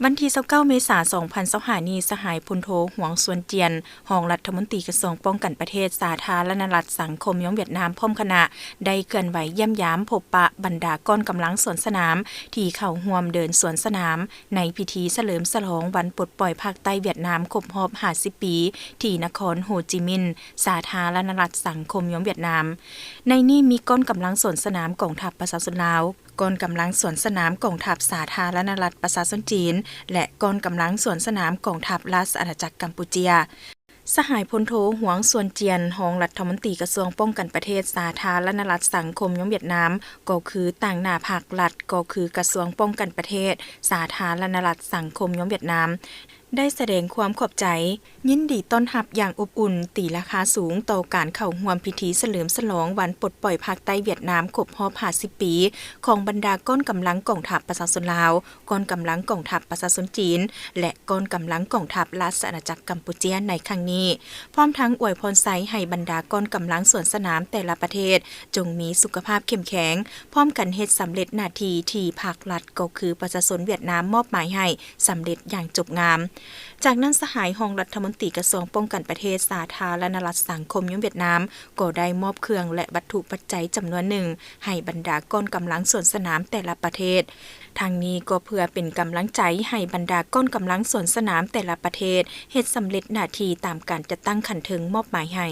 ວັນທີຊາວເກົ້າ ເມສາ ສອງພັນຊາວຫ້ານີ້, ສະຫາຍ ພົນໂທ ຫວງ ຊວນຈຽນ ຮອງລັດຖະມົນຕີກະຊວງປ້ອງກັນປະເທດ ສາທາລະນະລັດສັງຄົມນິຍົມຫວຽດນາມ ພ້ອມຄະນະ ໄດ້ເຄື່ອນໄຫວຢ້ຽມຢາມພົບປະບັນດາກ້ອນກຳລັງສວນສະໜາມ ທີ່ເຂົ້າຮ່ວມເດີນສວນສະໜາມ ໃນພິທີສະເຫຼີມສະຫຼອງວັນປົດປ່ອຍພາກໃຕ້ຫວຽດນາມຄົບຮອບຫ້າສິບປີ ທີ່ນະຄອນໂຮຈິມິນ ສາທາລະນະລັດສັງຄົມນິຍົມຫວຽດນາມ. ໃນນີ້ມີກ້ອນກຳລັງສວນສະໜາມກອງທັບປະຊາຊົນລາວ, ກ້ອນກຳລັງສວນສະໜາມກອງທັບສາທາລະນະລັດປະຊາຊົນຈີນ ແລະ ກ້ອນກຳລັງສວນສະໜາມກອງທັບລາຊະອານາຈັກກຳປູເຈຍ. ສະຫາຍ ພົນໂທ ຫວງ ຊວນຈຽນ ຮອງລັດຖະມົນຕີກະຊວງປ້ອງກັນປະເທດ ສາທາລະນະລັດສັງຄົມນິຍົມຫວຽດນາມ ກໍຄືຕາງໜ້າພາກລັດ ກໍຄືກະຊວງປ້ອງກັນປະເທດ ສາທາລະນະລັດສັງຄົມນິຍົມຫວຽດນາມ ໄດ້ສະແດງຄວາມຂອບໃຈ, ຍິນດີຕ້ອນຮັບຢ່າງອົບອຸ່ນ, ຕີລາຄາສູງຕໍ່ການເຂົ້າຮ່ວມພິທີສະເຫຼີມສະຫຼອງວັນປົດປ່ອຍພາກໃຕ້ຫວຽດນາມຄົບຮອບຫ້າສິບປີ ຂອງບັນດາກ້ອນກຳລັງກອງທັບປະຊາຊົນລາວ, ກ້ອນກຳລັງກອງທັບປະຊາຊົນຈີນ ແລະ ກ້ອນກຳລັງກອງທັບລາຊະອານາຈັກກຳປູເຈຍໃນຄັ້ງນີ້, ພ້ອມທັງອວຍພອນໄຊໃຫ້ບັນດາກ້ອນກຳລັງສວນສະໜາມແຕ່ລະປະເທດ ຈົ່ງມີສຸຂະພາບເຂັ້ມແຂງ, ພ້ອມກັນເຮັດສຳເລັດໜ້າທີ່ທີ່ພາກລັດ ກໍຄືປະຊາຊົນຫວຽດນາມມອບໝາຍໃຫ້ ສຳເລັດຢ່າງຈົບງາມ. ຈາກນັ້ນ, ສະຫາຍຮອງລັດຖະມົນຕີກະຊວງປ້ອງກັນປະເທດ ສາທາລະນະລັດສັງຄົມນິຍົມຫວຽດນາມ ກໍໄດ້ມອບເຄື່ອງ ແລະ ວັດຖຸປັດໄຈຈຳນວນໜຶ່ງ ໃຫ້ບັນດາກ້ອນກຳລັງສວນສະໜາມແຕ່ລະປະເທດ. ທັງນີ້ກໍເພື່ອເປັນກຳລັງໃຈໃຫ້ບັນດາກ້ອນກຳລັງສວນສະໜາມແຕ່ລະປະເທດ ເຮັດສຳເລັດໜ້າທີ່ຕາມການຈັດຕັ້ງຂັ້ນເທິງມອບໝາຍໃຫ້.